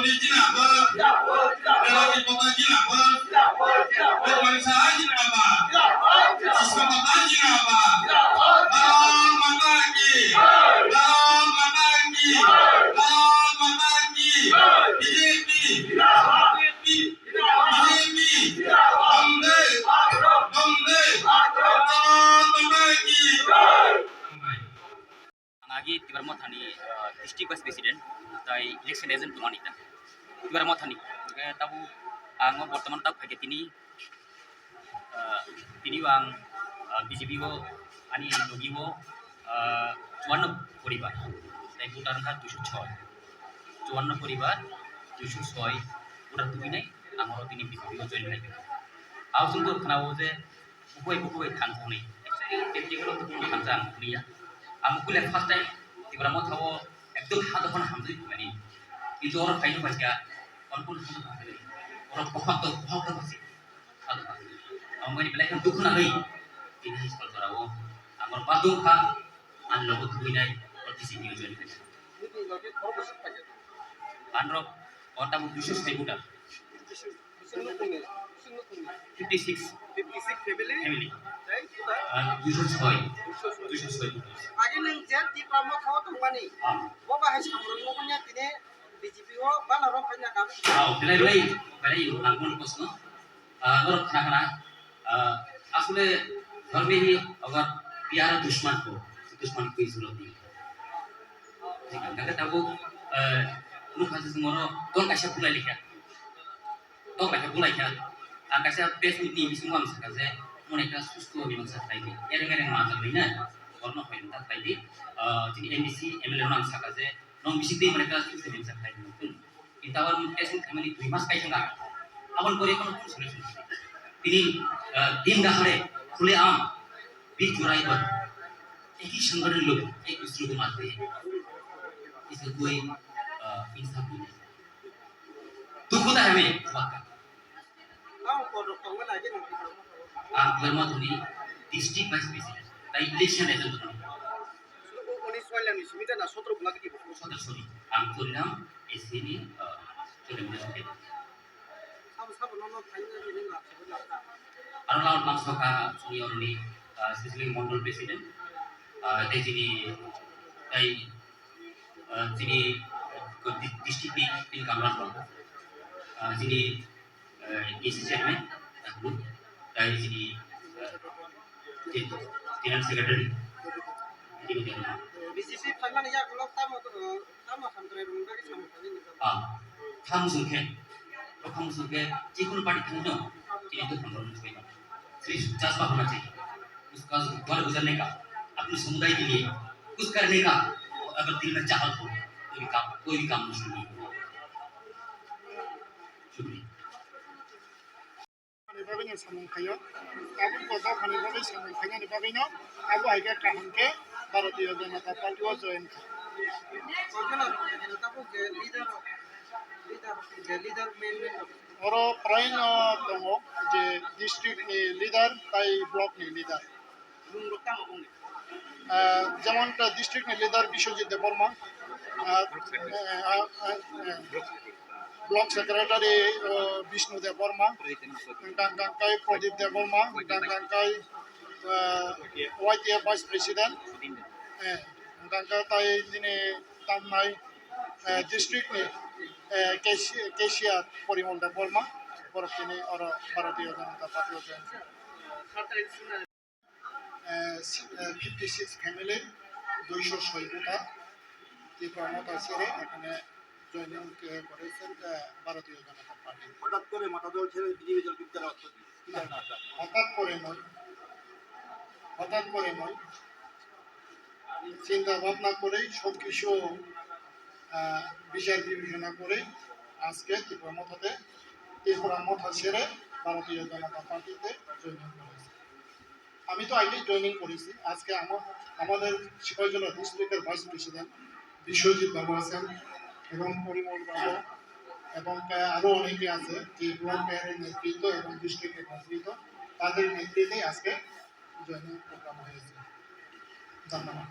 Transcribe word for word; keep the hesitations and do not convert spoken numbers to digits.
Zindabad. Belati Bata zindabad. Bhagwan Saha zindabad. Siswa Bata zindabad. Bharat Mata ki. Bharat Mata ki. Bharat Mata ki. B J P. B J P. B J P. Bande. Bande. Bharat Mata ki. Ang agi Tipra Mothani, ah, district vice president, tai election agent tongmani ta. Tipra Mothani, hingke tabuk ang o bortoman tabuk phaikhe tini, ah, tini o ang, ah, B J P o ani logi o, ah, chuanno poribar, tai voter wngkha duiso soi. Chuanno poribar, duiso soi voter tubinai, ang oro tini B J P o join khlaikha. Abo chwng bo khwnao je, Bukhuk bai, bukhuk bai thansa hwnwi. Actually, practical o bukhuk bai thansa ang hwnliya. Ang bukhuk le first time Tipra Motha o ekdom ha dophano hamjagwi phaimani. Kintu oro phaino paikha, kono kono ha dophano hamjagwi. Oro bohok to, bohok to basi. Ha dophano. Ang bini belai kheno dukhu nangwi. Tini high school jora o. Ang oro badung kha, ang logo thubui nai, oro T C B o join khainai. Anrok, o tabuk duiso sai buta. Fifty six. Fifty six family? Family. Tei, ah, duiso soi. Duiso soi. Duiso soi. Agi nwng je Tipra Motha o tongmani. Ah. Bo bahai samung nukmani tini B J P o bana rok khaina kami. Ah, belai, belai, belai, nangmani kosno. Ah, norok khna khna. Ah, asole dhorme hi agar pyara dushman ko, dushman ko hi surat nahi. Thik hai, hingke tabuk, ah, nukha se chwng oro tong kaisa bulai lekha. Tong kaisa bulai kha. Ang kaisa press meet ni bisingo ang sakha je, mone ekta susto mimangsa khlai di. Ereng ereng manjak bai na, borno hoi ta khlai di. Ah, chini M D C, M L A no ang sakha je, nong bising twi mone ekta susto mimangsa khlai di. Kintu abo press meet khlaimani dui mas kai thangkha. Aboni pore kono solution. Tini, ah, din dahare, khule am, bir churai bar. Ek hi sangathon log, ek dusre ko marte hain. Iska koi, ah, insaf nahi hai. Dukh hota hai main, wah. Ang Tipra Mothani district vice president, tai election agent tongmani. Sorry, ang Choriram A C ni, uh, Choriram district. Aro lawan bangso kha chini oroni, uh, Sisili Mondol president, uh, tei chini, tai, uh, chini, uh, di-, district ni chini Kamla Bro, uh, chini, uh, A C chairman, Takhlu, tai chini, uh, Gen-, General Secretary, chini General. B J P phaimani yagulo tamo, uh, tamo hamkrai rwngmani bagwi samung tangwi nukjago. Ah, tamo sungkhe, tamo sungkhe, jikunu party thangno, chini to hamkrai rwngmani. सिर्फ जज्बा होना चाहिए। उसका जो घर गुजरने का, अपने समुदाय के लिए कुछ करने का, अगर दिल में चाहत हो, कोई भी काम, कोई भी काम मुश्किल नहीं है। शुक्रिया। Ani bagwi no samung khaio, tabuk bo dophani bagwi samung khainani bagwi no, abo hai khe kaham khe Bharatiya Janata Party o join kha. Oro praino tongo je district ni leader tai block ni leader. Ah, jemon ta district ni leader Biswajit Debbarma, ah, ah, ah, ah, block secretary, ah, Bishnu Debbarma, hingkang kang kai Pradip Debbarma, hingkang kang kai, ah, Y T F vice president, eh, hingkang kang tai nini tamnai, eh, district ni, eh, cashier, cashier Porimol Debbarma, borok tini oro Bharatiya Janata Party o join kha. Eh, si-, eh, fifty six family, দুইশো ছয় ভোটার, ত্রিপুরা মথা ছেড়ে এখানে জয়েনিং, এ, করেছেন, এ, ভারতীয় জনতা পার্টি। হঠাৎ করে মথা দল ছেড়ে বিজেপি দল ঢুকতে অর্থ কি? কি কারণে আপনার? হঠাৎ করে নয়, হঠাৎ করে নয়, চিন্তা ভাবনা করেই সব কিছু, আহ, বিচার বিবেচনা করে আজকে ত্রিপুরা মথাতে, ত্রিপুরা মথা ছেড়ে ভারতীয় জনতা পার্টিতে জয়েনিং করেছি। আমি তো আগেই জয়েনিং করেছি। আজকে আমা-, আমাদের সিপাহীজলা ডিস্ট্রিক্টের ভাইস প্রেসিডেন্ট বিশ্বজিৎ বাবু আছেন এবং পরিমল বাবু এবং প্রায় আরও অনেকে আছে যে ব্লক এর নেতৃত্ব এবং ডিস্ট্রিক্টের নেতৃত্ব, তাদের নেতৃত্বেই আজকে জয়েনিং প্রোগ্রাম হয়েছে। ধন্যবাদ।